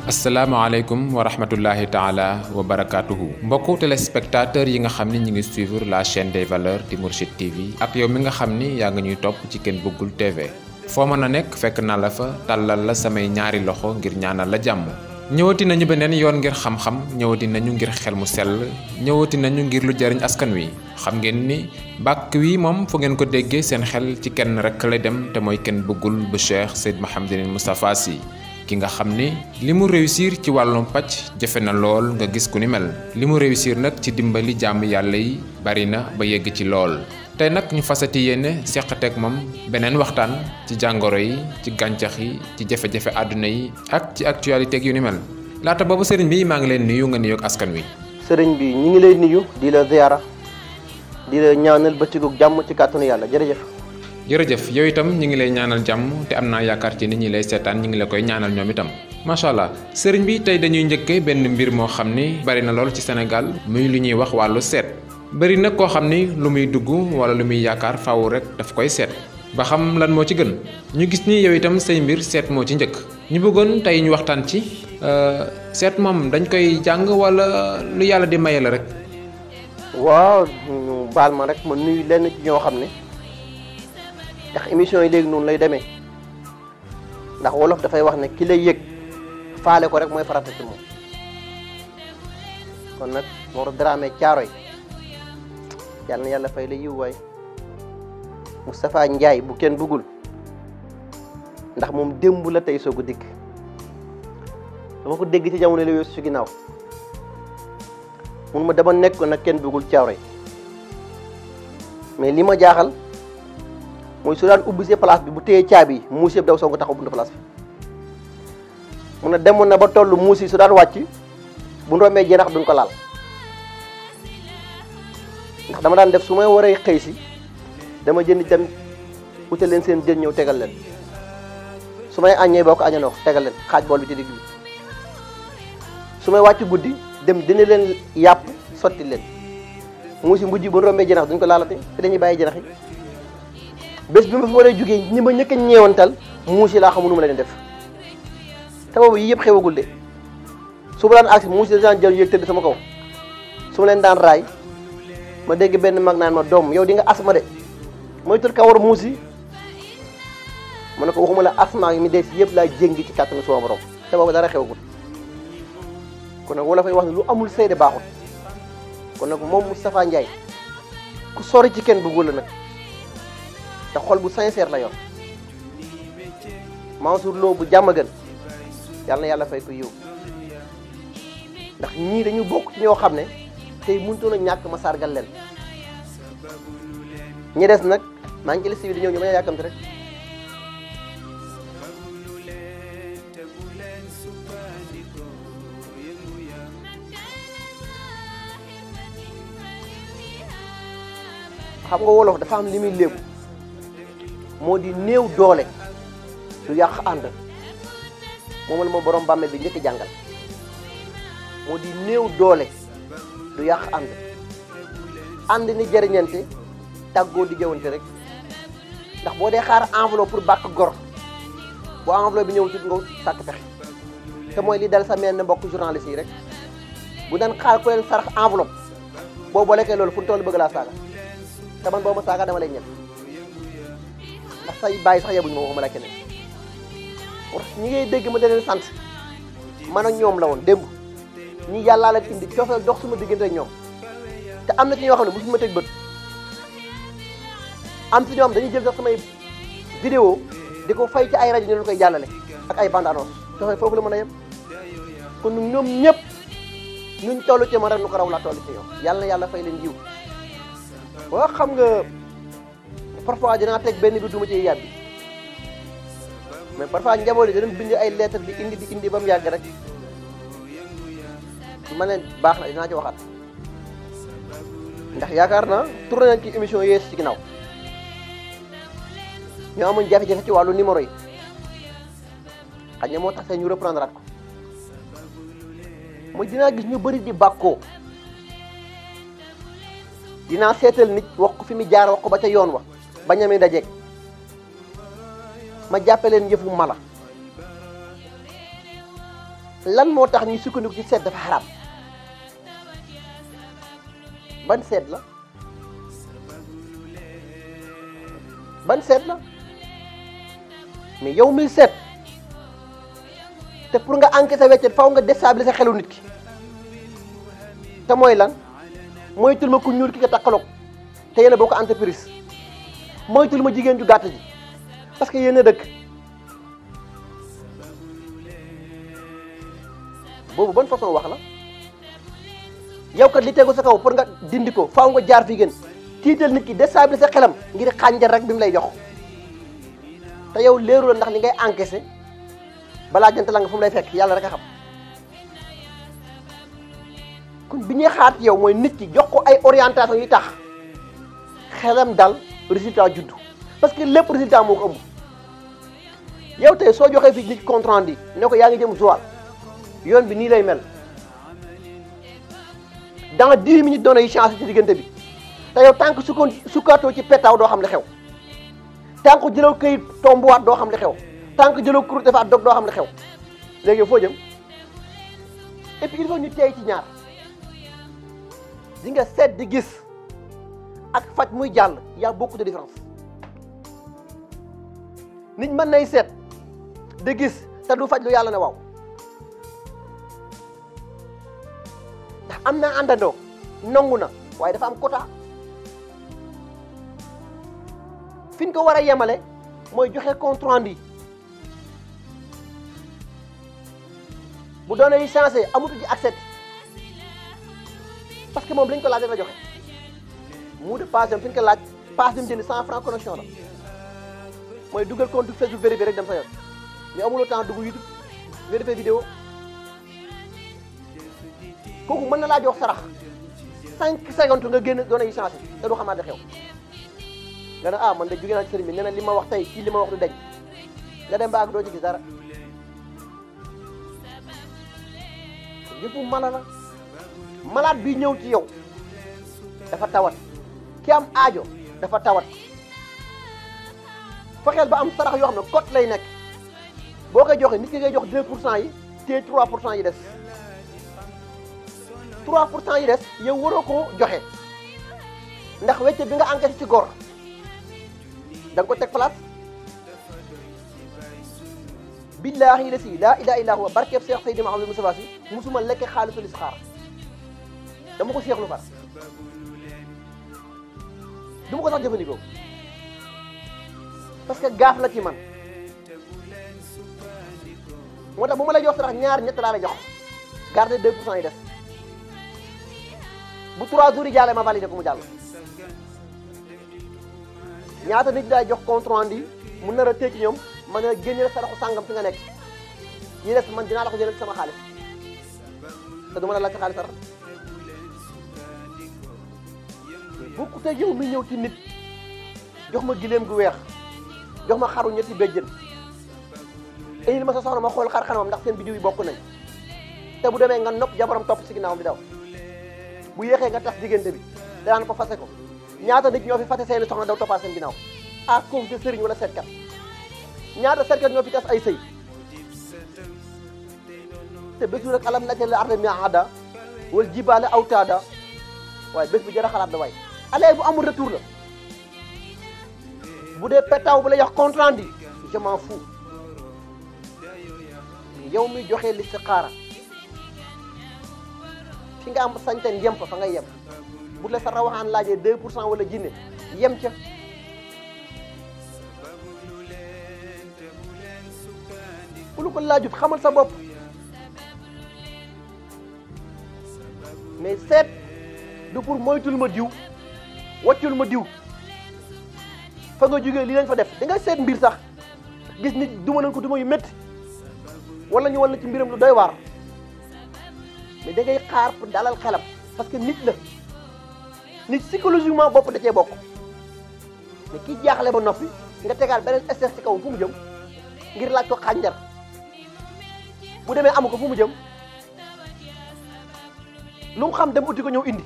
asalaamaaleykum wa rahmatullahi taala wa barakaatuhu mbokku téléspectateurs yi nga xam ni ñi ngi suivre la chaîne des valeurs di Mourchid TV ak yow mi nga xam ni yaa nga ñuy topp ci Ken Bëggul TV foo mën a nekk fekk naa la fa tàllal la samay ñaari loxo ngir ñaanal la jàmm ñëwati nañu beneen yoon ngir xam-xam ñëwati nañu ngir xel mu sell ñëwati nañu ngir lu jariñ askan wi xam ngeen ni bàkk wi moom fu ngeen ko déggee seen xel ci kenn rek lay dem te mooy Ken Bëggul bu Cheikh Seyd Mouhamadinil Moustapha Sy ki nga xam ni li mu réussir ci wàllum pàcc jafe na lool nga gis ku ni mel li mu réussir nag ci dimbali jàmm yàlla yi bari na ba yegg ci lool tey nag ñu fasati yéene seqateeg moom beneen waxtaan ci jàngoro yi ci gàncax yi ci jafe-jafe àdduna yi ak ci actualité yu ni mel laata boobu sëriñ bi maa ngi leen nuyu nga nuyoog askan wi. sëriñ bi ñu ngi lay nuyu di la ziyaara di la ñaanal bëccëgu jàmm ci kàttanu yàlla jërëjëf. jërëjëf yow itam ñi ngi lay ñaanal jàmm te am naa yaakaar ci nit ñi lay seetaan ñi ngi la koy ñaanal ñoom itam macha allah sëriñ bi tey dañuy njëkkee benn mbir moo xam ni bari na lool ci Sénégal muy lu ñuy wax wàllu seet bari nag koo xam ni lu muy dugg wala lu muy yaakaar faaw rek daf koy seet ba xam lan moo ci gën ñu gis ni yow itam say mbir seet moo ci njëkk ñu bëggoon tey ñu waxtaan ci seet moom dañ koy jàng wala lu yàlla di maye la rek. waaw ñu baal ma rek ma nuyu lenn ci ñoo xam ne. ndax émission yi léegi noonu lay demee ndax wolof dafay wax ne ki lay yëg faale ko rek mooy farata ci moom kon nag Mor Dramé Thiaroye yàlla na yàlla fay la yiw waay Moustapha Ndiaye bu Ken Bëggul ndax moom démb la tey soog a dikk dama ko dégg ci jamono la weesu ci ginnaaw mun ma dama nekk nag Ken Bëggul Thiaroye mais li ma jaaxal mooy su daan ubbi see place bi bu téyee caabi yi muus yëpp daw soo ko taxaw buntu place bi mun na demoon na ba toll muus yi su daan wàcc bu ndoomee jinax duñ ko laal ndax dama daan def su may waree xëy si dama jënd dem utal leen seen jën ñëw tegal leen su may aññee boo ko añanoo tegal leen xaaj bool bi ci digg bi su may wàcc guddi dem dina leen yàpp sotti leen muus yi mujj bu ndoomee jinax duñ ko laalate te dañuy bàyyi jinax yi bés bi ma fi war a jógee ñi ma ñëkk a ñeewantal muus yi laa xamul nu ma leen def te boobu yii yëpp xewagul de su ma daan agsi muus yi daan jël yéeg tëdd sama kaw su ma leen daan raay ma dégg benn mag naan ma doom yow di nga asma de mooy tur kawar muus yi ma ne ko waxuma la asma yi mi dee si yëpp laa jéngi ci kàttanu sama borom te boobu dara xewagul kon nag wala fay wax ne lu amul seede baaxul kon nag moom Moustapha Ndiaye ku sori ci Ken Bëggul la nag te xol bu sincère la yor Mansour Lo bu jàmm gën yàlla na yàlla fay ko yiw ndax ñii dañu bokk ci ñoo xam ne tey mënutoon a ñàkk ma sargal leen ñi des nag maa ngi ci liste bi di ñëw ñu ma yàkkamte rek xam nga wolof dafa am li muy léegu moo di néew doole du yàq ànd moom la ma borom bàmmeel bi njëkk jàngal moo di néew doole du yàq ànd ni jëriñante tàggoo di jëwante rek ndax boo dee xaar enveloppe pour bàkk gor boo enveloppe bi ñëw ci nga sàkk pexe te mooy li dal sa mel ne mbokk journaliste yi rek bu daan xaar ku leen sarax enveloppe boo booleekee loolu fu mu toll bëgg laa saaga te man boo ma saaga dama lay ñett ndax say bàyyi sax yabuñu ma waxuma la keneen ñi ngay dégg ma da leen sant man ak ñoom la woon démb ñi yàllaa leen indi coofeel dox suma diggante ak ñoom te am na ci ñoo xam ne mosuñu ma teg bët am ci ñoom dañuy jël sax samay vidéo di ko fay ci ay rajo ñu leen koy jàllale ak ay bande annonce coofeel foofu la mën a yem kon ñoom ñëpp nuñ toll ci ma rek nu ko raw laa toll ci yow yàlla na yàlla fay leen jiw waaw xam nga parfois dinaa teg benn bi duma ci yàbbi mais parfois njaboot yi danañ bind ay lettre di indi ba mu yàgg rek ma ne baax na dinaa ci waxaat ndax yaakaar naa tourné nañ ci émission yees ci ginnaaw ñoo amuñ jafe-jafe ci wàllu numéro yi xaj na moo tax see ñu reprendre at ko mooy dinaa gis ñu bëri di bàkkoo dinaa seetal nit wax ko fi mu jaar wax ko ba ca yoon wa ba ñamee dajeeg ma jàppe leen yëfu mala lan moo tax ñu sukkandiku ci seet dafa xaraam ban seet la mais yow mi seet te pour nga encaisser weccet faw nga déstabiliser xelu nit ki te mooy lan moytul ma ku ñuul ki nga takkaloog te yéen a bokk entreprise moytul ma jigéen ju gàtt ji parce que yéen a dëkk boobu ban façon wax la yow kat li tegu sa kaw pour nga dindi ko faaw nga jaar fi gën tiital nit ki déstabiliser xelam ngir xànjar rek bi mu lay jox te yow leeru la ndax li ngay encaisser balaa jant la nga fu mu lay fekk yàlla rek a xam kon bi ñuy xaar ci yow mooy nit ki jox ko ay orientation yi tax xelam dal résultat juddu parce que lépp résultat moo ko ëmb yow tey soo joxee fi nit compte rendu ne ko yaa ngi jëm Joal yoon bi nii lay mel dans 10 minutes doona yi chance ci diggante bi te yow tant que sukkaatoo ci pétaw doo xam li xew tant que jëloo këyit tombuwaat doo xam li xew tant que jëloo kur defaat dog doo xam li xew léegi foo jëm et puis il faut ñu teey ci ñaar di nga seet di gis ak faj muy jàll y a beaucoup de différence nit mën nay seet di gis te du faj lu yàlla ne waaw ndax am naa àndandoo nangu na waaye dafa am quota fi ñu ko war a yemale mooy joxe compte rendu bu doonee yi changé amatu ci accès parce que moom lañ ko laaj rek la joxe mu de passe fi ñu ko laaj passe bi mu jënd 100 francs connexion la mooy dugal compte Facebook vérifié rek dem sa yoon mais amuloo temps dugg YouTube nga defee vidéo kooku mën na laa jox sarax 5 secondes nga génn doonee yi changé te du xamaat xew nga ne ah man de jóge naa ci sëriñ bi nee na li ma wax tey ci li ma wax du deñ nga dem ba ak doo ci gis dara yëpp mala la malade bi ñëw ci yow dafa tawat ki am aajo dafa tawat fexeel ba am sarax yoo xam ne cote lay nekk boo koy joxe nit ki ngay jox 2% yi te 3% yi des 3% yi des yow waroo koo joxe ndax wecce bi nga encaissé ci góor da nga ko teg place billaahi la si laa ilaaha illaa huwa barkeeb Seex Seydi Mouhamadou Moustapha Sy musuma lekk xaalisu listixaar dama ko seexlu far du ma ko sax jëfandikoo parce que gaaf la ci man moo tax bu ma lay jox sarax ñaar ñett laa lay jox garder 2% yi des bu 3 jours yi jàllee ma validé ko mu jàll ñaata nit daay jox compte rendu mu nar a téye ci ñoom ma ne génneel saraxu sàngam fi nga nekk yi des man dinaa la ko jëlee ci sama xaalis te du ma la laaj sa xaalis sarax bokku te yow mi ñëw ci nit jox ma gileem gu weex jox ma xaru ñetti béjjën indil ma sa soxna ma xool xar xanamam ndax seen biddiw yi bokk nañ te bu demee nga nopp jabaram topp si ginnaawam di daw bu yéexee nga tas diggante bi danaan ko fase ko ñaata nit ñoo fi fase seeni soxna daw toppaat seen ginnaaw à cause de sëriñ wala seetkat ñaata seetkat ñoo fi tas ay sëy te bésu rek alam naj'al al-arda mihaada wal jibaala awtaada waaye bés bu jar a xalaat la waaye allez bu amul retour la bu dee pétaw bu la yox compte rendu je m'en fous yow mi joxe listixaara fi nga am sañten yem fa ngay yem bu la sa rawaxaan laajee 2% wala jinne yem ca bu lu ko laajut xamal sa bopp mais seet du pour moytul ma diw waccul ma diw fa nga jógee lii lañ fa def da nga seet mbir sax gis nit duma nañ ko duma yu métti wala ñu wala ci mbiram lu doy waar mais da ngay xaar pour dalal xelam parce que nit la nit psychologiquement bopp da cee bokk mais kii jaaxle ba noppi nga tegaal beneen stress ci kaw fu mu jëm ngir laaj ko xànjar bu demee amu ko fu mu jëm lu mu xam dem uti ko ñëw indi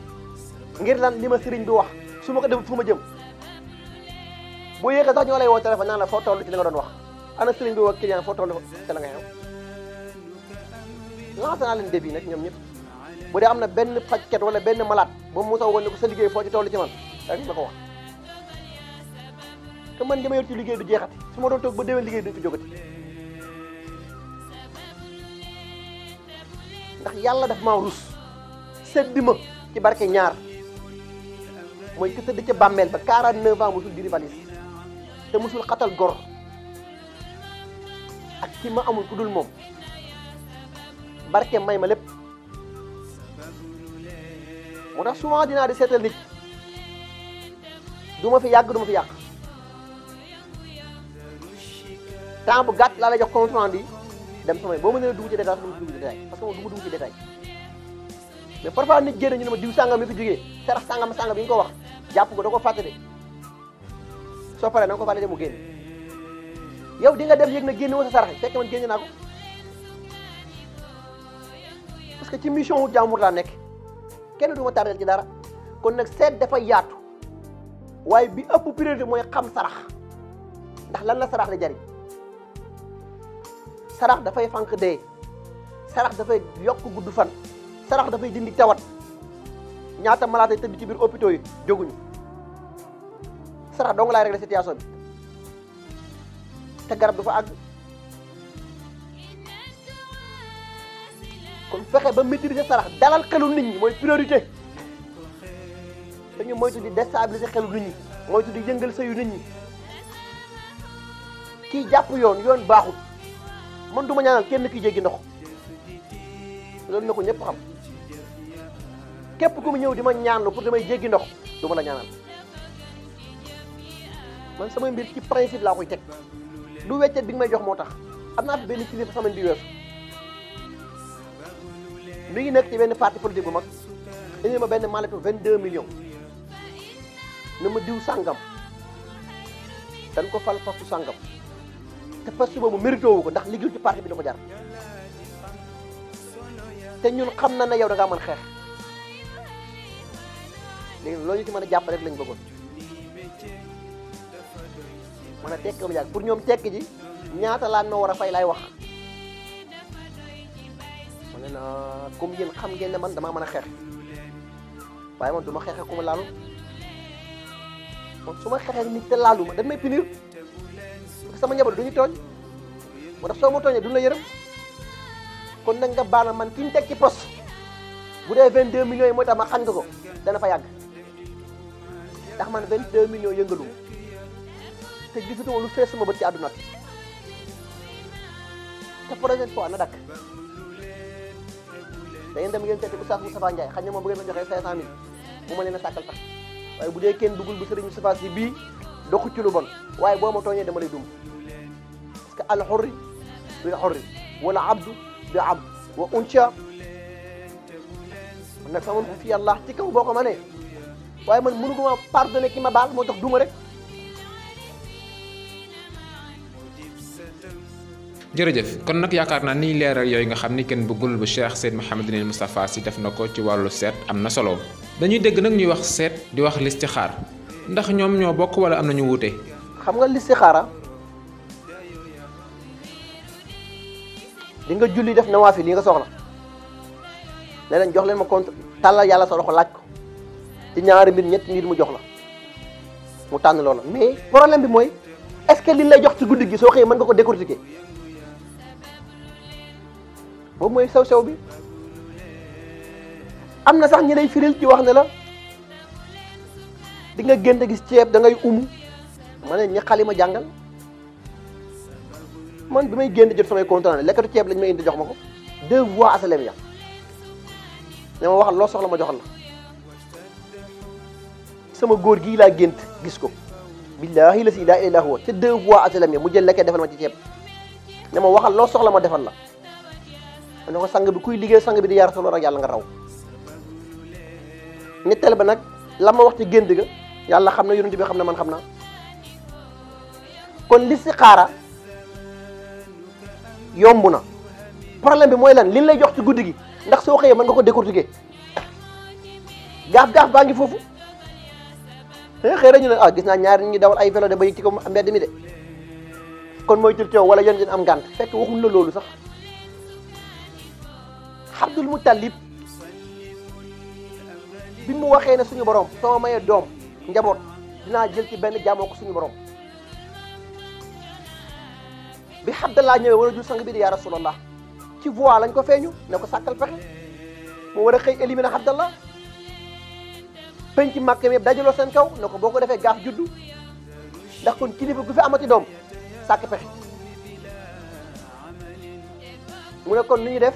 ngir lan li ma sëriñ bi wax su ma ko def fu ma jëm boo yéexee sax ñoo lay woo téléphone naan la foo toll ci li nga doon wax ana sëriñ bi wax client foo toll ci la nga xew lancé naa leen défi nag ñoom ñëpp bu dee am na benn fajkat wala benn malade ba mu mos a woon ne ko sa liggéey foo ci toll ci man rek ma ko wax te man li ma yor ci liggéey du jeexati su ma doon toog ba déwén liggéey duñ fi jógati ndax yàlla daf maa rus seddi ma ci barke ñaar mooy ki tëdd ca bàmmeel ba 49 ans musul diri valise te musul xatal gor ak ki ma amul ku dul moom barke may ma lépp moo tax souvent dinaa di seetal nit du ma fi yàgg du ma fi yàq temps bu gàtt laa lay jox compte rendu yi dem samay boo ma nee dugg ci détail sax dugg ci détail parce que moom du ma dugg ci détail mais parfois nit génn ñu ne ma diw sàngam mi fi jógee sarax sàngam yi nga ko wax jàpp ko da ko fàtte de soo paree na nga ko validé mu génn yow di nga dem yëg na génn woo sa sarax fekk man génn naa ko parce que ci mission wu jàmbur laa nekk kenn du ma tardel ci dara kon nag seet dafa yaatu waaye bi ëpp priorité mooy xam sarax ndax lan la sarax la jariñ sarax dafay fànq dee sarax dafay yokk gudd fan sarax dafay dindi tawat ñaata malaata tëdd ci biir hôpitaux yi jóguñu sarax dong laay régler situation bi te garab du fa àgg kon fexe ba maîtriser sarax dalal xelu nit ñi mooy priorité dañu moytu di déstabiliser xelu nit ñi moytu di yëngal sëyu nit ñi kii jàpp yoon baaxut man du ma ñaanal kenn ki jéggi ndox loolu na ko ñëpp xam képp ku mu ñëw di ma ñaanlu pour damay jéggi ndox du ma la ñaanal man samay mbir ci principe laa koy teg du weccet bi nga may jox moo tax am naa fi benn kilifa semaine bi weesu mi ngi nekk ci benn parti politique bu mag indi ma benn maletu 22 millions na ma diw sàngam dañ ko fal poste sàngam te poste boobu mérité wu ko ndax liggéey ci parti bi da ko jar te ñun xam na ne yow da ngaa mën xeex léegi loolu ñu ci mën a jàpp rek lañ bëggoon mën a tekk ma jàpp pour ñoom tekk ji ñaata laa noo war a fay lay wax ma ne na comme yéen xam ngeen ne man damaa mën a xeex waaye man du ma xeexee ku ma laalu man su ma xeexee nit te laalu ma dañ may punir parce que sama njaboot du ñu tooñ moo tax soo ma tooñee duñ la yërëm kon nag nga baal man ki ñu teg ci poste bu dee 22 millions yi mooy tax ma xañ ko dana fa yàgg ndax man 22 millions yëngalu te gisatuma lu fees sama bët ci àdduna te prochaine fois na dakk da ngeen dem ngeen seeti Oustaz Moustapha Ndiaye xañ na moom bu ngeen ma joxee 500000 mu ma leen a sàkkal tax waaye bu dee kenn dugul bu Serigne Moustapha Sy bii doxu ci lu bon waaye boo ma tooñee dama lay dum parce que al hurri bil hurri wala abdu bi abd wa unca man nag sama fi yàlla ci kaw boo ko mënee waaye man mënu ko ma pardonné ki ma baal moo tax duma rek. jërëjëf kon nag yaakaar naa ni leeral yooyu nga xam ni kenn bëggul bu Cheikh Seyd Mouhamadinil Moustapha Sy def na ko ci wàllu seet am na solo dañuy dégg nag ñuy wax seet di wax listixaar ndax ñoom ñoo bokk wala am na ñu wuute. xam nga listixaara di nga julli def nawaafil li nga soxla ne leen jox leen ma compte tàllal yàlla sa loxo laaj ko ci ñaari mbir ñetti mbir mu jox la mu tànn loola mais problème bi mooy est-ce que li lay jox ci guddi gi soo xëyee mën nga ko décortiquer boobu mooy sew-sew bi am na sax ñi lay firil ci wax ne la di nga génn gis ceeb da ngay ma ne ñi xalima jàngal man bi may génn jot samay compte lekkatu ceeb lañ may indi jox ma ko 2 voies asalem ya ne ma waxal loo soxla ma joxal la sama góor gii laa gént gis ko billahi la si laa ilaaha illa huwa te 2 voies asalem ya mu jël lekkee defal ma ci ceeb ne ma waxal loo soxla ma defal la ma ne ko sang bi kuy liggéey sang bi di yaar solo rek yàlla nga raw ñetteel ba nag la ma wax ci gént ga yàlla xam na yonent bi xam na man xam naa kon listixaara yomb na problème bi mooy lan li lay jox ci guddi gi ndax soo xëyee mën nga ko décortiquer gaaf baa ngi foofu xëy ñu ne gis naa ñaari nit ñi dawal ay vélo de ba yëg ci ko mbedd mi de kon mooy tul coow wala yoon am ngànt fekk waxuñ la loolu sax Abdul Muttalib bi mu waxee ne suñu borom soo ma mayee doom njaboot dinaa jël ci benn jaamoo ko suñu borom bi Abdallah ñëwee war a jur sang bi di yaa rasulallah ci voie lañ ko feeñu ne ko sàkkal pexe mu war a xëy éliminer Abdallah penc Makka mi dajaloo seen kaw ne ko boo ko defee gaaf juddu ndax kon kilifa gu fi amati doom sàkk pexe mu ne kon nu ñu def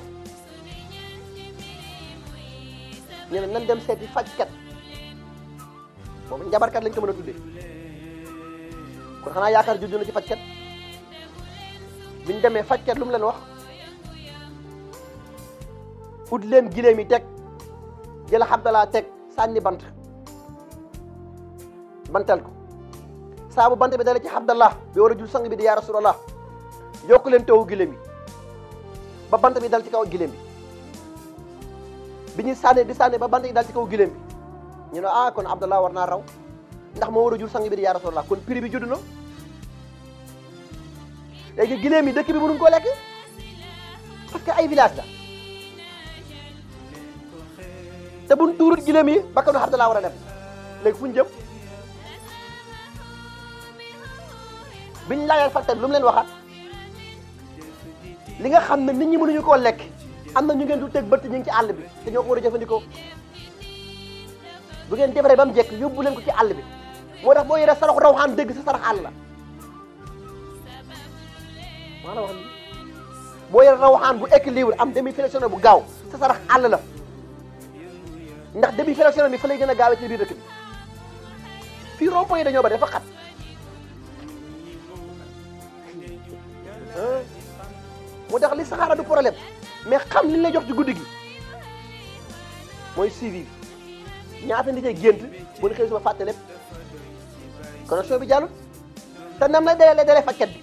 ñu ne nan dem seeti fajkat boobu njabarkat lañ ko mën a tuddee kon xanaa yaakaar juddu na ci fajkat biñ demee fajkat lu mu leen wax ut leen gileem yi teg jël Abdallah teg sànni bantal ko saa bu bant bi dale ci Abdallah bi war a jul sang bi di yaa rasulallah yokku leen tawu gileem yi ba bant bi dal ci kaw gileem bi ñuy sànni di sànni ba bant yi dal ci kaw gileem bi ñu ne ah kon Abdallah war naa raw ndax moo war a jul sang bi di yaa rasulallah kon prix bi judd na léegi gileem yi dëkk bi mënuñ koo lekk parce que ay village la te buñ tuurut gileem yi bakkanu Abdallah war a dem léegi fu ñu jëm biñ laajal fajkat lu mu leen waxaat li nga xam ne nit ñi mënuñu koo lekk am na ñu ngeen du teg bët ñu ngi ci àll bi te ñoo ko war a jëfandikoo bu ngeen defaree ba mu jekk yóbbu leen ko ci àll bi moo tax boo yoree sarax rawxaan dëgg sa sarax àll la maanaam wax ni boo yoree rawxaan bu équilibre am demi flexion bu gaaw sa sarax àll la ndax demi flexion bi fa lay gën a gaawee ci biir dëkk bi fii rond-point yi dañoo bari dafa xat moo tax li saxaara du problème mais xam li lay jox ci guddi gi mooy suivi bi ñaata nit ay gént bu ñu xëy suba fàtte lépp connexion bi jàllul te nam lay dalee fajkat bi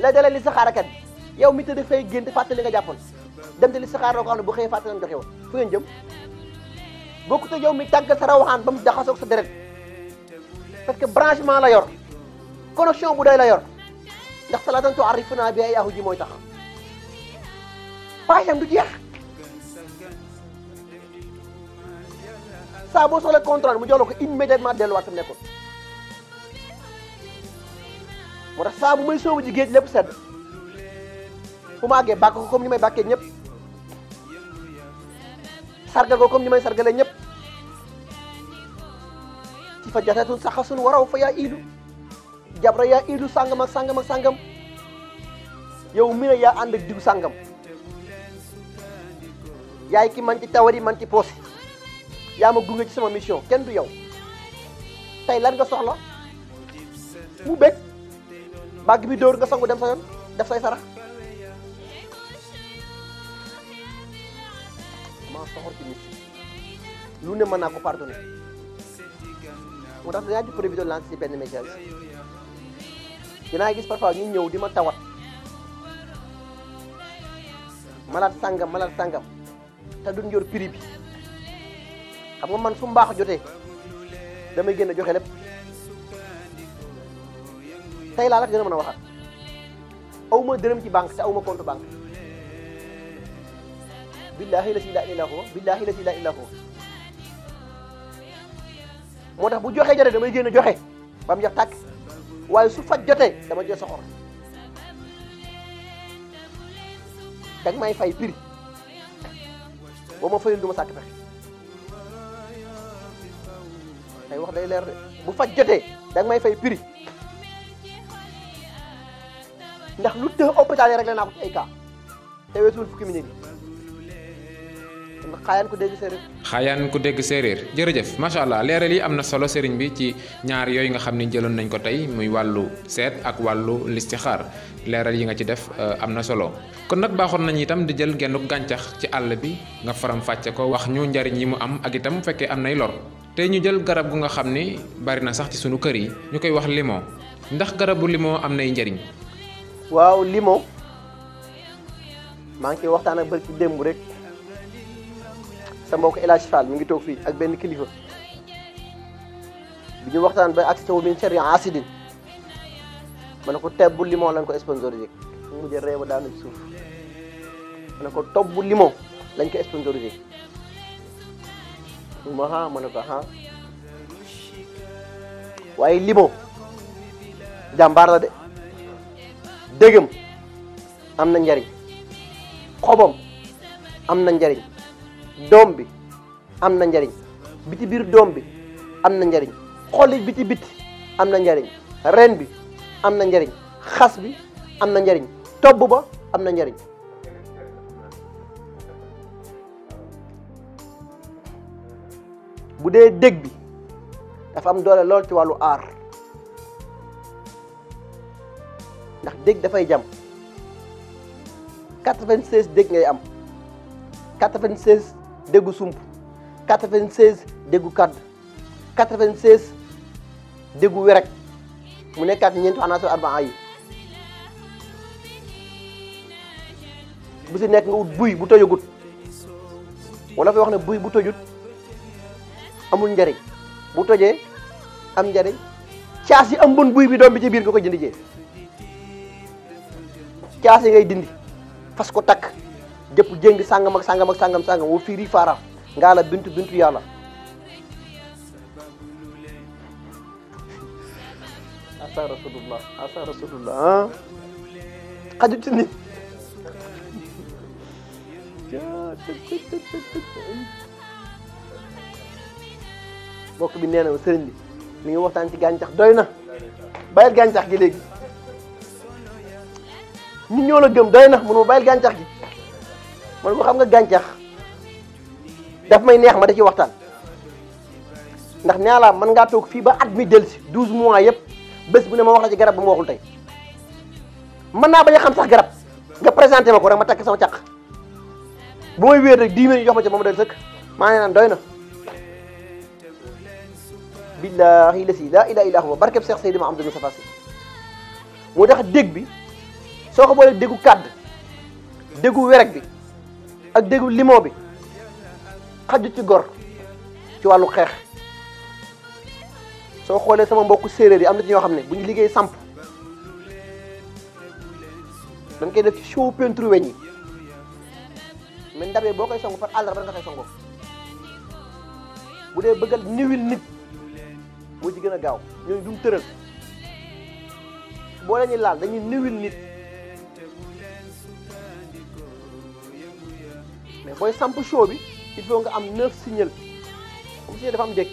lay dalee li saxaarakat bi yow mi tëdd fay gént fàtte li nga jàppoon dem te li saxaara ko xam ne bu xëyee fàtte lam joxe woon fu ngeen jëm bokkut ak yow mi tàggat sa rawaxaan ba mu jaxasoog sa deret parce que branchement la yor connexion bu doy la yor ndax salaatan tu'arrifuna bi ayaahu ji mooy tax paayam du jeex saa boo soxla contrôle mu jox la ko immédiatement delluwaat tam nekkoon moo tax saa bu may soobu ji géej lépp sedd fu ma àggee bàkk ko comme ni may bàkkee ñëpp sargal ko comme ni may sargalee ñëpp ci fa jatatun saxasun waraw fa yaa iidu jabra yaa iidu sàngam ak sàngam ak sàngam yow mi ne yaa ànd ak diw sàngam yaay ki man ci tawari man ci poosi yaa ma gunge ci sama mission kenn du yow tey lan nga soxla mu bëgg bàgg bi dóor nga sangu dem sa yoon def say sarax maa soxor ci nit lu ne mën naa ko pardonner moo tax dinaa ci profité lancer ci benn message dinaa gis parfois ñu ñëw di ma tawat malade sangam te duñ yor prix bi xam nga man su mbaax jotee damay génn joxe lépp tey laa la gën a mën a waxaat aw ma dërëm ci banque te aw ma compte banque billahi la si la ilaha huwa billahi la si la ilaha huwa moo tax bu joxee jotee damay génn joxe ba mu jox tàkk waaye su faj jotee dama jël soxor dag may fay prix boo ma fayul du ma sàkk pexe ay wax day leer de bu faj jotee dag may fay prix ndax lu të hôpital yi réglé naa ko ci ay cas te weesuwul fukki minute yi xaayaan ko dégg séeréer. xaayaan ko dégg séeréer jërëjëf macha allah leeral yi am na solo sëriñ bi ci ñaar yooyu nga xam ni jëloon nañ ko tey muy wàllu seet ak wàllu listixaar leeral yi nga ci def am na solo kon nag baaxoon nañ itam di jël genn gàncax ci àll bi nga faram fàcce ko wax ñu njariñ yi mu am ak itam fekkee am nay lor tey ñu jël garab gu nga xam ni bari na sax ci sunu kër yi ñu koy wax limon ndax garabu limon am nay njariñ. waaw limon maa ngi ciy waxtaan ak barki démb rek sa mbokk El Hadj Fall mi ngi toog fii ak benn kilifa bi ñu waxtaan ba ak taw min sharri asidin ma ne ko tebbu limon lañ ko sponsorisé mu mujj réew daanu ci suuf ma ne ko tobb limon lañ ko sponsorisé ma ne ko waaye limon jàmbaar la de dégam am na njariñ xobam am na njariñ doom bi am na njariñ biti biir doom bi am na njariñ xolli biti am na njariñ ren bi am na njariñ xas bi am na njariñ tobb ba am na njariñ bu dee dég bi dafa am doole lool ci wàllu aar ndax dég dafay jam 96 dég ngay am 96 déggu sump 96 déggu kadd 96 déggu werek mu nekkaat ñeenti anaasir arbaa yi bu si nekk nga wut buy bu tojagut wala fay wax ne buy bu tojut amul njariñ bu tojee am njariñ caas yi am bon buy bi doom bi ci biir nga ko jënd jee caas yi ngay dindi fas ko takk jëpp jéngi sàngam ak sàngam ak sàngam sàngam wa fiiri faara ngaa la bintu yàlla asa rasulullah xajut ci nit mbokk bi nee na sëriñ bi li ngi waxtaan ci gàncax doy na bàyyil gàncax gi léegi ñun ñoo la gëm doy na mënu ma bàyyil gàncax gi man ko xam nga gàncax daf may neex ma da ci waxtaan ndax nee la mën ngaa toog fii ba at mi dellusi 12 mois yëpp bés bu ne ma wax la ci garab bu ma waxul tey mën naa bañ a xam sax garab nga présenté ma ko rek ma takk sama caq bu may wéer rek 10 minutes jox ma ci ba ma doy sëkk maa ngi naan doy na billahi lasi laa ilaha illa huwa barkeb Cheikh Seydi Mouhamadou Moustapha Sy moo tax dégg bi soo ko boolee déggu kàdd déggu werek bi ak déggu limon bi xaju ci gor ci wàllu xeex soo xoolee sama mbokku séeréer yi am na ci ñoo xam ne bu ñu liggéey samp dañ koy def ci show peinture weñ yi mais ndabee boo koy songu par àllarba nga koy songo bu dee bëggal niwil nit moo ci gën a gaaw ñooñu duñ tëral boo leen ñu laal dañuy niwil nit mais booy samp show bi il faut nga am 9 signal comme si dafa am dégg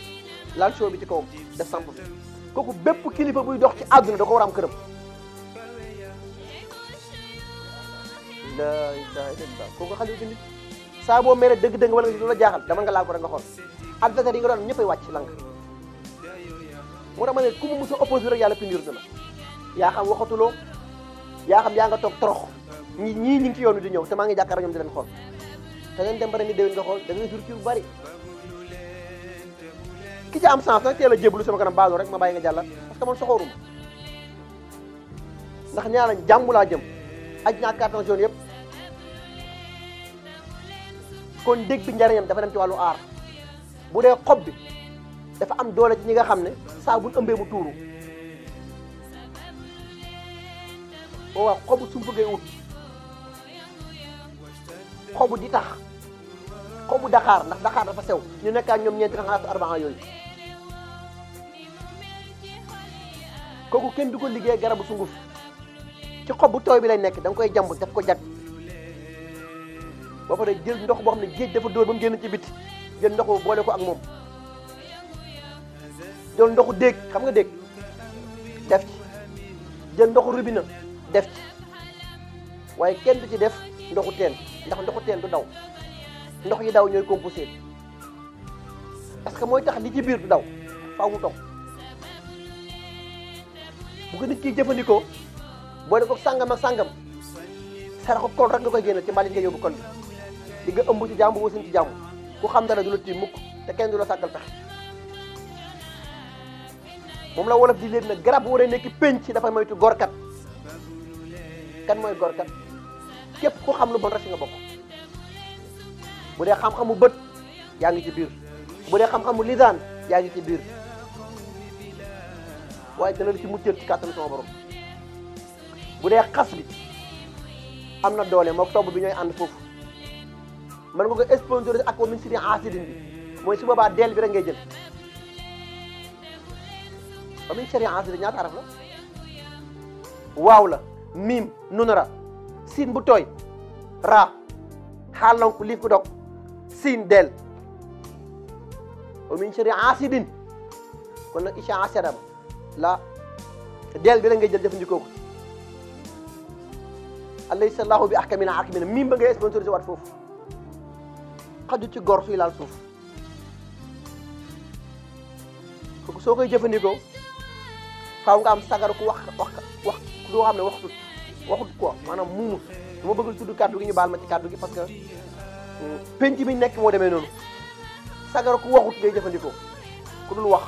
laal show bi ci kawam def samp bi kooku bépp kilifa buy dox ci àdduna da ko war a am këram la ilaha illallah kooku xale ci nit saa boo mere dëgg-dëgg wala nga lu la jaaxal dama nga laal ko rek nga xool adversaire yi nga doon ñëppay wàcc lang moo tax ma ne ku mu mos a opposé rek yàlla pindir na la yaa xam waxatuloo yaa xam yaa nga toog torox ñii ñu ngi ci yoon wi di ñëw te maa ngi jàkkaarloo ñoom di leen xool te ngeen dem ba ren ni déwén nga xool da ngay jur ci bu bari ki ci am sens nag teel a jébbalu sama kanam baalu rek ma bàyyi nga jàllat parce que man soxooruma ndax ñaara jàmm laa jëm aj naa carton jaune yëpp kon dégg bi njariñam dafa dem ci wàllu aar bu dee xob bi dafa am doole ci ñi nga xam ne saa buñ ëmbee mu tuuru boo waa xobu sump ngay ut xobu di tax xobu Dakar ndax Dakar dafa sew ñu nekkaat ñoom ñeenti xanaa arbaa yooyu kooku kenn du ko liggéey garabu sunguf ci xob bu tooy bi lay nekk da nga koy jàmb daf ko jag ba pare jël ndox boo xam ne géej dafa dóor ba mu génn ci biti jël ndox boobu boole ko ak moom jël ndoxu déeg xam nga déeg def ci jël ndoxu robinet def ci waaye kenn du ci def ndoxu teen ndax ndoxu teen du daw ndox yi daw ñooy composé parce que mooy tax li ci biir du daw faaw mu toog bu ko nit ki jëfandikoo boole ko sàngam ak sàngam saraxu kol rek nga koy génne ci mbalit nga yóbbu kol bi di nga ëmb ci jàmm wasin ci jàmm ku xam dara du la tiim mukk te kenn du la sàggal pexe moom la wolof di leen ne garab bu war a nekk penc dafa moytu gorkat kan mooy gorkat képp ku xam lu bon rek si nga bokk bu dee xam-xamu bët yaa ngi ci biir bu dee xam-xamu lisaan yaa ngi ci biir waaye dana la ci muccal ci kàttanu sama borom bu dee xas bi am na doole mook tobb bi ñooy ànd foofu mën nga ko sponsorisé ak wa min sharri hasidin bi mooy su boobaa deel bi rek ngay jël wa min sharri hasidin ñaata araf la waaw la miim nunara siin bu tooy raa xaal lonk liif bu dog siin deel wa min sharri hasidin kon nag isha asara la deel bi rek ngay jël jëfandikoo ko alaysa allahu bi ahkamina hakimina miim ba ngay sponsorisé waat foofu xaju ci gor suy laal suuf kooku soo koy jëfandikoo faaw nga am sagar ku wax loo xam ne waxut quoi maanaam muumu dama bëggul tudd kàddu gi ñu baal ma ci kàddu gi parce que penc mi nekk moo demee noonu sagar ku waxut ngay jëfandikoo ku dul wax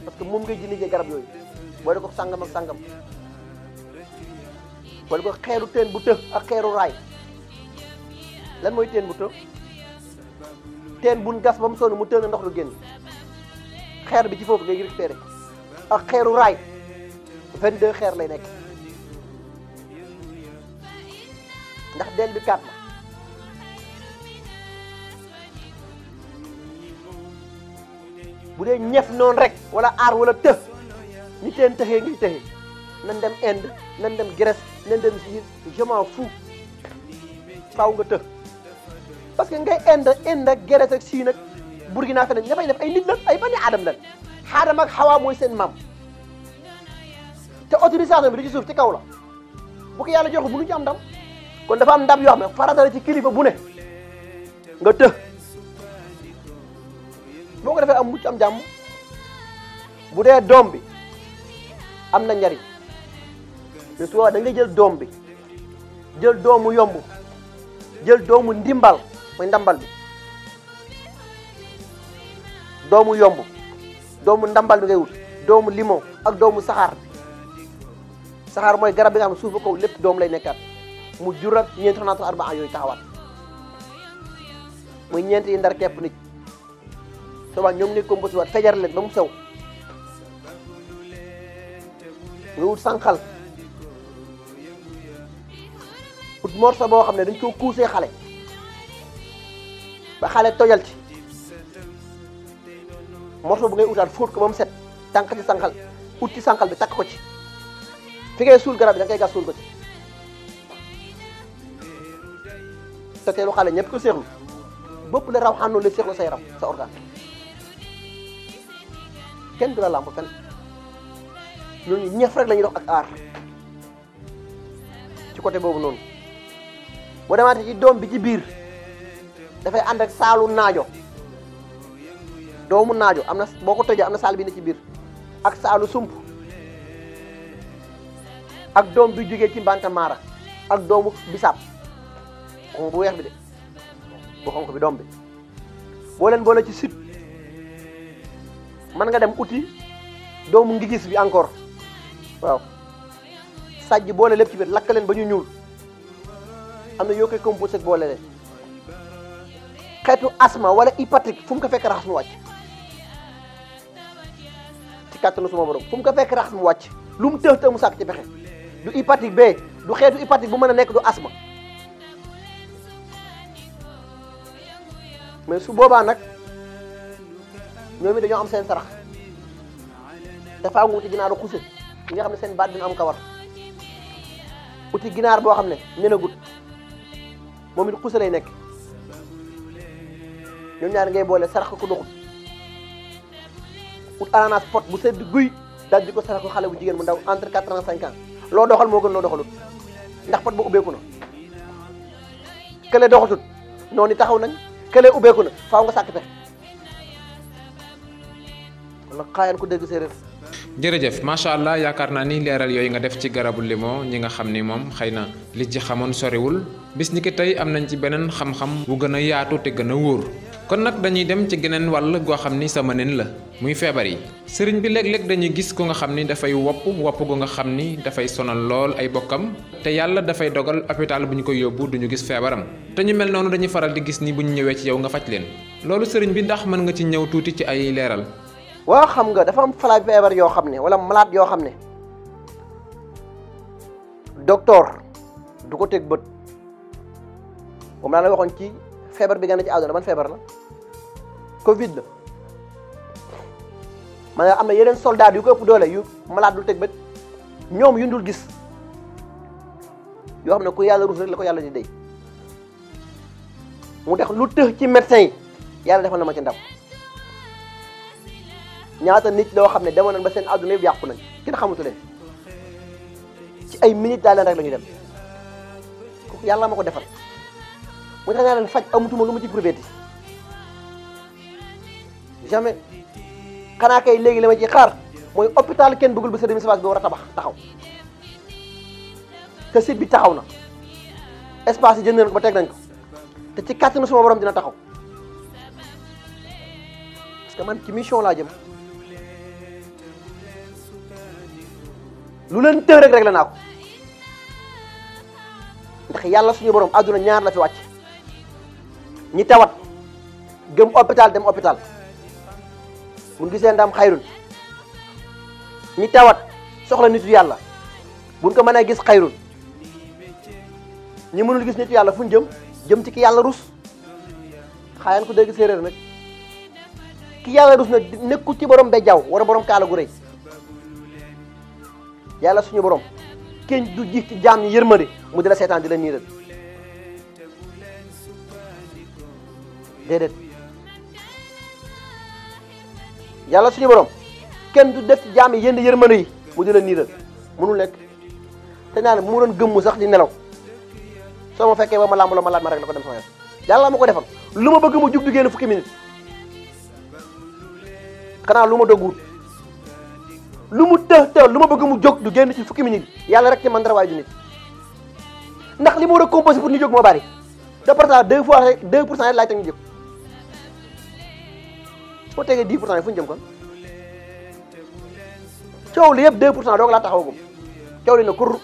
parce que moom ngay jëndee garab yooyu boole ko sangam ak sangam boole ko xeeru teen bu të ak xeeru raay lan mooy teen bu të teen buñ gas ba mu sonn mu të na ndox du génn xeer bi ci foofu ngay récupéré ak xeeru raay 22 xeer lay nekk ndax del bi 4 la bu dee ñef noonu rek wala aar wala të ni teen tëxee ngay tëxee nan dem Inde nan dem Grèce nan dem Chine je m'en fous faaw nga të parce que ngay Inde ak Grèce ak Chine ak Burkina Faso ña fay def ay nit lan ay bani aadam lan Aadama ak Hawa mooy seen maam te autorisation bi du ci suuf ci kaw la bu ko yàlla jox bu nu ci am ndam kon dafa am ndam yoo xam ne farata la ci kilifa bu ne nga të boo ko defee am mucc am jàmm bu dee doom bi am na njariñ mais su da ngay jël doom bi jël doomu yomb jël doomu ndimbal mooy ndambal bi doomu yomb doomu ndambal bi ngay wut doomu limon ak doomu saxaar saxaar mooy garab bi nga xam ne suufu kaw lépp doom lay nekkaat mu jur ak ñeenti xanaatu arbaa yooyu taxawaat muy ñeenti yi ndar kepp nit souvent ñoom ngi composé waat fejar leen ba mu sew nga wut sànqal wut morso boo xam ne dañ ko kuusee xale ba xale tojal ci morso bu ngay utaat fóot ko ba mu set tànk ci sànqal ut ci sànqal bi takk ko ci fi ngay suul garab bi da ngay gas suul ko ci te teelu xale ñëpp ko seexlu bopp la raw xànnoo lépp seexlu sa yaram sa organe kenn du la làmp fenn ñooñu ñëf rek la ñuy dox ak aar ci côté boobu noonu boo demaatee ci doom bi ci biir dafay ànd ak saalu naajo doomu naajo am na boo ko tojee am na saal bi ne ci biir ak saalu sump ak doom bi jógee ci mbanta maara ak doomu bisaab xonq bu weex bi de bu xonq bi doom bi boo leen boole ci sut mën nga dem uti doomu ngi gis bi encore waaw sàjj boole lépp ci biir lakk leen ba ñu ñuul am na yoo koy composé boole leen xeetu asma wala hépatique fu mu ko fekk raxas mu wàcc ci kàttanu suma borom fu mu ko fekk raxas mu wàcc lu mu tëx tëx mu sàkk ci pexe du hépatique B du xeetu hépatique bu mën a nekk du asma mais su boobaa nag ñoom it dañoo am seen sarax dafa am wuti ginaaru xuse ñi nga xam ne seen baat dina am kawar uti ginaar boo xam ne nenagut moom it xuse lay nekk ñoom ñaar ngay boole sarax ko doxut ut ananas pot bu sedd guy daal di ko sarax ko xale bu jigéen bu ndaw entre 4 ans 5 ans loo doxal moo gën loo doxalut ndax pot ba ubbeeku na kële doxatut noonu taxaw nañ kële ubbeeku na faaw nga sàkk pexe wala xaayaan ko dégg séeréer. jërëjëf macha allah yaakaar naa ni leeral yooyu nga def ci garabu limon ñi nga xam ni moom xëy na li ci xamoon soriwul bis ni ki tey am nañ ci beneen xam-xam bu gën a yaatu te gën a wóor kon nag dañuy dem ci geneen wàll goo xam ni sama nen la muy feebar yi sëriñ bi léeg-léeg dañuy gis ku nga xam ni dafay wopp gu nga xam ni dafay sonal lool ay bokkam te yàlla dafay dogal hôpital bu ñu ko yóbbu duñu gis feebaram te ñu mel noonu dañuy faral di gis ni bu ñu ñëwee ci yow nga faj leen loolu sëriñ bi ndax mën nga ci ñëw tuuti ci ay leeral. waaw xam nga dafa am falaay feebar yoo xam ne wala malade yoo xam ne docteur du ko teg bët moom laa la waxoon ci feebar bi gën a ci àdduna ban feebar la Covid la maanaam am na yeneen soldat yu ko ëpp doole yu malade dul teg bët ñoom yu dul gis yoo xam ne ku yàlla ruus rek la ko yàlla di dey mu def lu tëx ci médecin yi yàlla defal na ma ci ndam ñaata nit loo xam ne demoon nañ ba seen àdduna yëpp yàqu nañ kenn xamatu leen ci ay minutes daal leen rek la ñu dem kooku yàlla ma ko defal mu tax naa leen faj amutuma lu ma ci prouvé jamais xanaa kay léegi li ma ci xaar mooy hôpital kenn bëggul ba Serigne Moustapha bi war a taxaw te site bi taxaw na espace yi jënd nañ ko ba teg nañ ko te ci kàttanu suma borom dina taxaw parce que man ci mission laa jëm lu leen tëw rek la naa ko ndax yàlla suñu borom àdduna ñaar la fi wàcc ñi tawat gëm hôpital dem hôpital buñ gisee ndam xayrun ñi tawat soxla nitu yàlla buñ ko mënee gis xayrun ñi mënul gis nitu yàlla fu ñu jëm ci ki yàlla rus xaayaan ko dégg séeréer nag ki yàlla rus nag nekkul ci borom be jaw wala borom kaala gu rëy yàlla suñu borom kenn du ji ci jaam ñi yërmande mu di la seetaan di la niiral déedéet yàlla suñu borom kenn du def ci jaam yi yenn yërmande yi mu di la niiral mënul nekk te naa ne bu ma doon gëmmu sax di nelaw soo ma fekkee ba ma làmb la ma laaj ma rek la ko dem sama yoon yàlla ma ko defal lu ma bëgg mu jug du génn fukki minute xanaa lu ma dogguut lu mu të lu ma bëgg mu jóg du génn ci fukki minute yàlla rek ci man dara waaye du nit ndax li ma war a composé pour ñu jóg moo bari de pour cent 2% laay teg ñu jóg soo tegee 10% yi fu ñu jëm kon coow li yëpp 2% doog laa taxawagum coow li na kur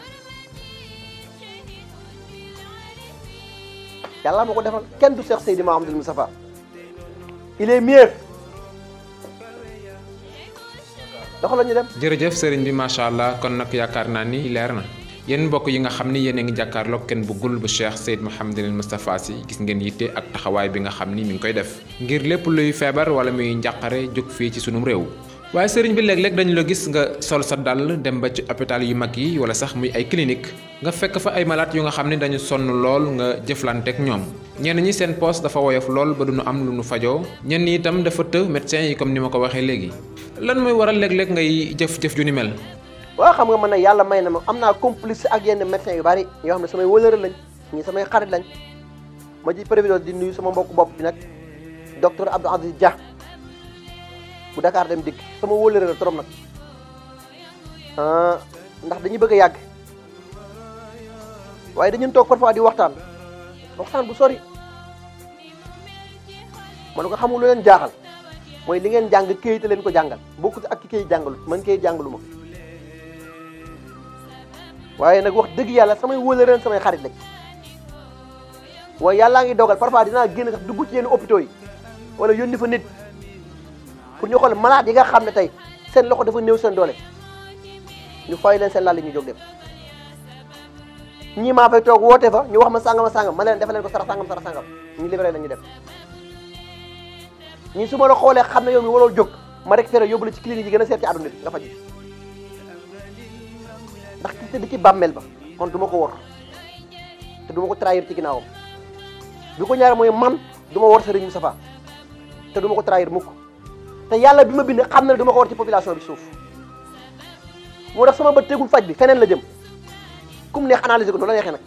yàlla ma ko defal kenn du Cheikh Seydi Mouhamadoul Moustapha il est mieux dox la ñu dem. jërëjëf sëriñ bi macha allah kon nag yaakaar naa ni leer na yéen mbokk yi nga xam ni yéen a ngi jàkkaarloog kenn bëggul bu Cheikh Seydi Mouhamadoul Moustapha Sy gis ngeen yitte ak taxawaay bi nga xam ni mi ngi koy def ngir lépp luy feebar wala muy njàqare jóg fii ci sunum réew. waaye sëriñ bi léeg-léeg dañu la gis nga sol sa dàll dem ba ci hôpital yu mag yi wala sax muy ay clinique nga fekk fa ay malade yu nga xam ne dañu sonn lool nga jëflanteeg ñoom ñenn ñi seen poos dafa woyof lool ba duñu am lu nu fajoo ñenn ñi itam dafa të médecins yi comme ni ma ko waxee léegi lan mooy waral léeg-léeg ngay jëf ju ni mel. waaw xam nga man nag yàlla may na ma am naa complice ak yenn médecins yu bari yoo xam ne samay wëlëre lañ ñii samay xarit lañ ma ci prévision di nuyu sama mbokku bopp bi nag docteur Abdou Aziz Dia bu Dakar dem dikk sama wóolare la trop nag ndax dañuy bëgg a yàgg waaye dañu toog parfois di waxtaan bu sori man ko xamul lu leen jaaxal mooy li ngeen jàng këyit leen ko jàngal bokkut ak ki këyit jàngalut man këyit jàngalu ma waaye nag wax dëgg yàlla samay wóolare samay xarit lañ waaye yàllaa ngi dogal parfois dinaa génn sax dugg ci yenn hôpitaux yi wala yónni fa nit pour ñu xool malade yi nga xam ne tey seen loxo dafa néew seen doole ñu fay leen seen lal ñu jóg dem ñii maa fay toog woote fa ñu wax ma sàngam ma leen defal leen ko sara sàngam ñu libéré la ñu dem ñii su ma la xoolee xam ne yow mi waroo jóg ma récupéré yóbbu la ci clinique yi gën a seet ci àdduna bi nga faj ndax ki tëdd ci bàmmeel ba kon du ma ko wor te du ma ko trahir ci ginnaawam bi ko ñaare mooy man du ma wor Serigne Moustapha te du ma ko trahir mukk te yàlla bi ma bind xam na ne du ma ko war ci population bi suuf moo tax sama bët tegul faj bi feneen la jëm kum neex analyser ko noonu la neexee nag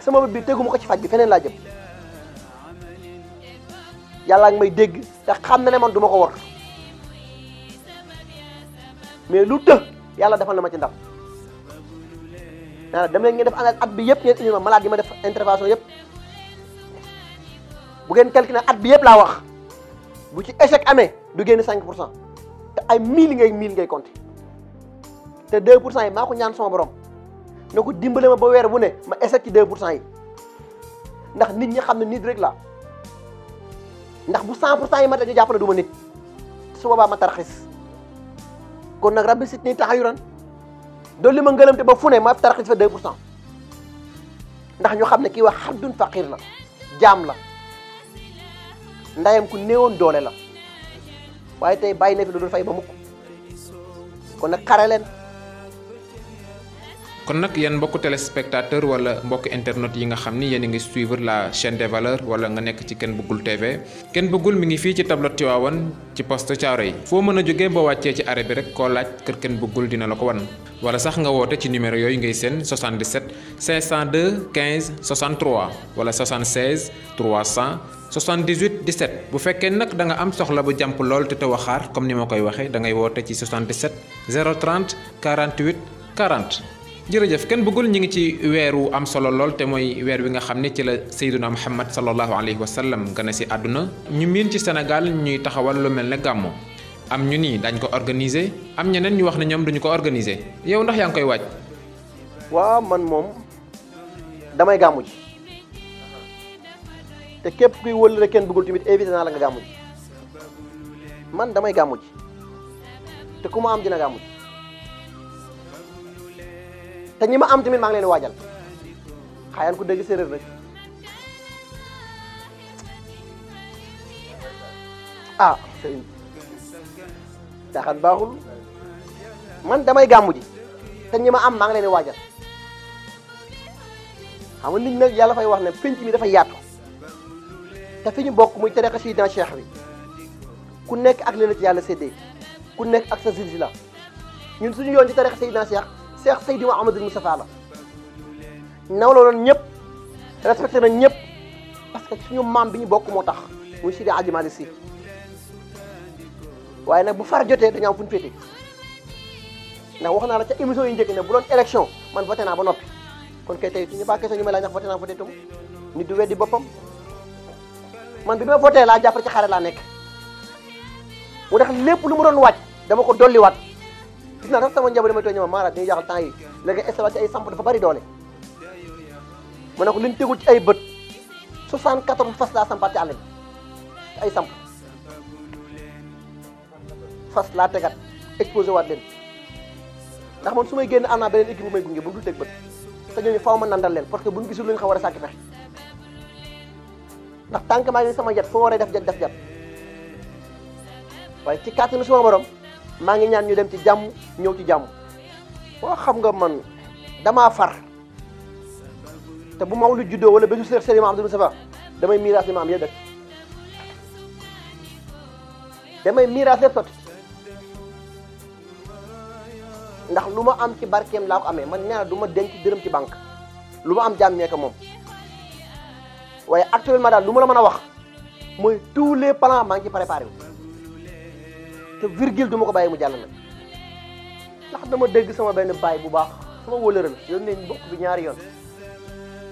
sama bët bi teguma ko ci faj bi feneen laa jëm yàlla ngi may dégg te xam na ne man du ma ko war mais lu të yàlla defal na ma ci ndam naa dem leen ngeen def analyse at bi yëpp ngeen indi ma malade yi ma def intervention yëpp bu ngeen calculer at bi yëpp laa wax bu ci échec amee du génn 5% te ay mille ngay compter te 2% yi maa ko ñaan sama borom na ko dimbale ma ba weer bu ne ma échec ci 2% yi ndax nit ñi xam ne nit rek la ndax bu 100% yi ma dañu jàpp ne du ma nit su boobaa ma tarxis kon nag rabbi sit nii taxayuran doon li ma ngëlamte ba fu ne ma tarxis fa 2% ndax ñu xam ne kii wax xabdun faqir la jaam la ndayam ku néewoon doole la waaye tey bàyyi na fi lu dul fay ba mukk kon nag xare leen. kon nag yéen mbokku téléspectateur wala mbokku internet yi nga xam ni yéen a ngi suivre la chaîne des valeurs wala nga nekk ci Ken Bëggul TV Ken Bëggul mi ngi fii ci tableau Tivaouane ci poste Thiaroye yi foo mën a jógee boo wàccee ci arrêt bi rek koo laaj kër Ken Bëggul dina la ko wan wala sax nga woote ci numéro yooyu ngay seen 77 502 15 63 wala 76 300 78 17 bu fekkee nag da nga am soxla bu jàmp lool te waxaar comme ni ma koy waxee da ngay woote ci 77 030 48 40. jërëjëf Ken Bëggul ñi ngi ci weeru am solo lool te mooy weer wi nga xam ne ci la Seyduna Muhammad sallallahu alayhi wa sallam gane si àdduna ñu miin ci Sénégal ñuy taxawal lu mel ne gàmmu am ñu nii dañ ko organiser am ñeneen ñu wax ne ñoom duñu ko organiser yow ndax yaa ngi koy waaj. waaw man moom damay gàmmu ji te képp kuy wëllëre Ken Bëggul tamit invité naa la nga gàmmu ji man damay gàmmu ji te ku ma am dina gàmmu ji te ñi ma am tamit maa ngi leen waajal xayaan ku dégg séeréer nag ah sëriñ caaxaan baaxul man damay gàmmu ji te ñi ma am maa ngi leen waajal xam nga nit nag yàlla fay wax ne penc mi dafa yaatu te fi ñu bokk muy tariqa Seydina Cheikh bi ku nekk ak leen ci yàlla séddee ku nekk ak sa silsila ñun suñu yoon ci tariqa Seydina Cheikh Seydi Mouhamadou Moustapha la nawloo loon ñëpp respecté nañ ñëpp parce que suñu maam bi ñu bokk moo tax muy Seydi Hadji Malick Sy waaye nag bu far jotee dañu am fu ñu féete ndax wax naa la ca émission yi njëkk ne bu doon élection man voté naa ba noppi kon kay tey suñu bàkkee ñu may laa ñax voté naa voté tam nit du weddi boppam man bi ma voté laa jàppale ci xare laa nekk mu tax lépp lu mu doon wàcc dama ko dolliwaat gis naa sax sama njaboot damay tooñ ma maaraat dañuy jaaxal temps yi léegi installé ci ay samp dafa bari doole ma ne ko liñ tegul ci ay bët 74 fas laa sampaat ci àll bi ay samp fas laa tegat exposé waat leen ndax man su may génn am naa beneen équipe bu may gunge bu dul teg bët te ñooñu faaw ma nandal leen parce que buñ gisul lu ñu xaw war a sàkki pexe ndax tànk maa ngi sama jat fu ma waree def jat waaye ci kàttanu suma borom maa ngi ñaan ñu dem ci jàmm ñëw ci jàmm boo xam nga man damaa far te bu Mawlud juddoo wala bésu Seex Seydi Mouhamadou Moustapha damay miiraas li ma am yëpp damay miiraas lépp sotti ndax lu ma am ci barkeem laa ko amee man nee na du ma denc dërëm ci banque lu ma am jàmm ñee ko moom waaye actuellement daal lu ma la mën a wax mooy tous les plans maa ngi ci préparé wu te virgule du ma ko bàyyi mu jàll nag ndax dama dégg sama benn baay bu baax sama wóolëra la yoon nañ bokk bi ñaari yoon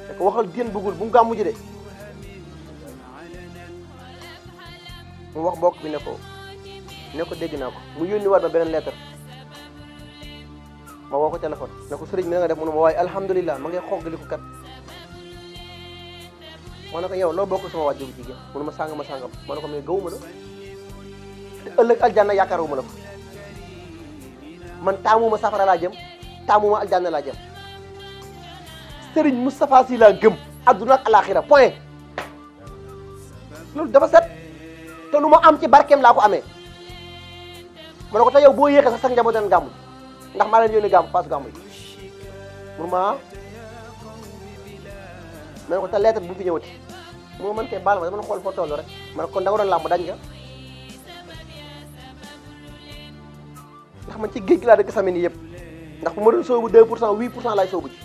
te ko waxal Ken Bëggul bu mu gàmmu ji de mu wax mbokk bi ne ko dégg naa ko mu yónni war ma beneen lettre ma woo ko téléphone ne ko sëriñ bi na nga def mu ne ma waaye alhamdulilah ma ngay xoggali ko kat ma ne ko yow loo bokk sama wàjju bu jigéen mu ne ma sàngam ma ne ko mais gawuma la te ëllëg aljanna yaakaaruma la fa man taamuma safara laa jëm taamuma aljanna laa jëm sëriñ Moustapha Sy laa gëm adduna ak alaxira point loolu dafa set te lu ma am ci barkeem laa ko amee ma ne ko te yow boo yéexee sax njaboot den gàmmu ndax maa leen yónnee gàmmu paas gàmmu yi mun ma ne ko te lettre bu fi ñëwati moo man kay baal ma dama la xool foo toll rek ma ne kon da nga doon làmb dañ nga ndax man ci géej gi laa dëkk semaine yi yëpp ndax bu ma doon soobu 2% 8% laay soobu ci.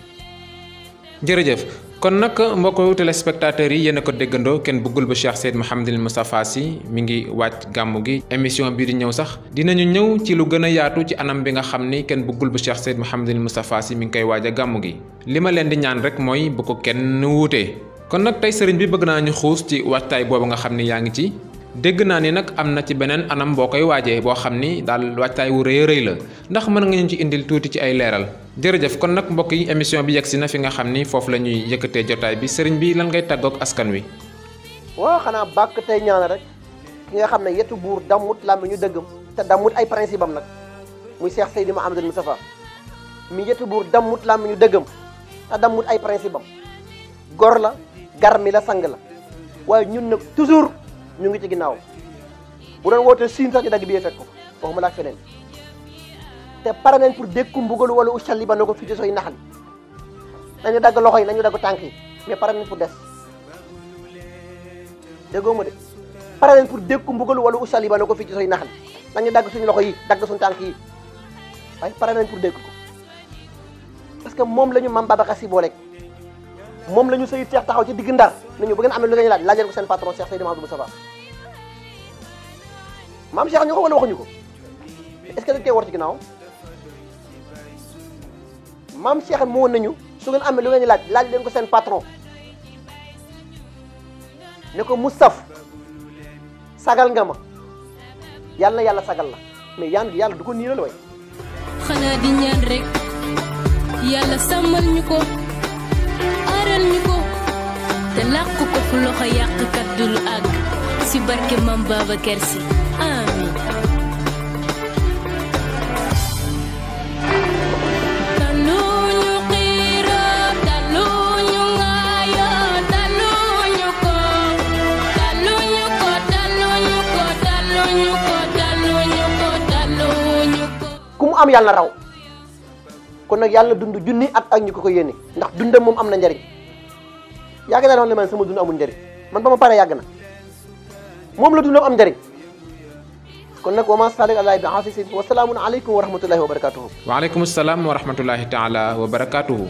jërëjëf kon nag mbokku téléspectateurs yi yéen a ko déggandoo Ken Bëggul ba Cheikh Seydi Mouhamadou Moustapha Sy mi ngi wàcc gàmmu gi émission bii di ñëw sax dinañu ñëw ci lu gën a yaatu ci anam bi nga xam ni Ken Bëggul ba Cheikh Seydi Mouhamadou Moustapha Sy mi ngi koy waaj a gàmmu gi li ma leen di ñaan rek mooy bu ko kenn wuutee kon nag tey sëriñ bi bëgg naa ñu xuus ci waajtaay boobu nga xam ni yaa ngi ci dégg naa ni nag am na ci beneen anam boo koy waajee boo xam ni daal waajtaay wu rëy a rëy la ndax mën nga ñu ci indil tuuti ci ay leeral jërëjëf kon nag mbokk yi émission bi yegsi na fi nga xam ni foofu la ñuy yëkkatee jotaay bi sëriñ bi lan ngay tàggoog askan wi. waaw xanaa bàkk tey ñaan rek ki nga xam ne yetu buur dammut làmmi ñu dëggam te dammut ay principe am nag muy Cheikh Seydi Mouhamadou Moustapha mi yetu buur dammut làmmi ñu dëggam te dammut ay principe am gor la garmi la sang la waaye ñun nag toujours ñu ngi ci ginnaaw bu doon woote siin sax ci dagg bi fekk ko waxuma la ak feneen te pare nañ pour dékku mbugalu wala usali ba na ko fii ci soy naxal nañu dagg loxo yi nañu dagg tànk yi mais pare nañ pour des déggoo ma de pare nañ pour dékku mbugalu wala usali ba na ko fii ci soy naxal nañu dagg suñu loxo yi dagg suñu tànk yi waaye pare nañ pour dékku ko parce que moom la ñu Mame Babacar Sy booleeg moom la ñu Seydi Cheikh taxaw ci digg Ndar nañu bu ngeen amee lu ngeen laaj laajal ko seen patron Cheikh Seydi Mahamadou Moustapha maam Cheikh ñu ko wala waxuñu ko est-ce que dañ koy war ci ginnaaw maam Cheikh moo nañu su ngeen amee lu ngeen laaj laaj leen ko seen patron ne ko Moustapha sagal nga ma yàlla na yàlla sagal la mais yaan gi yàlla du ko niiral way xanaa di ñaan rek yàlla sàmmal ñu ko aaral ñu ko te làq ko fu loxo yàqkat dul àgg si barke Mame Babacar Sy amiin taluñu xiiro taluñu ngaayo taluñu ko taluñu ko taluñu ko taluñu ko taluñu ko taluñu ko ku mu am yàlla raw kon nag yàlla dund junni at ak ñu ko yéene ndax dundam moom am na njariñ yàgg naa wax ne man sama dund amul njariñ man ba ma pare yàgg na moom la dundam am njariñ kon nag wa ma salik àlahi bi asisin wa salaamun aleykum wa rahmatullahi wa barakatuhu waaleykum salaam wa rahmatullahi taala wa barakatuhu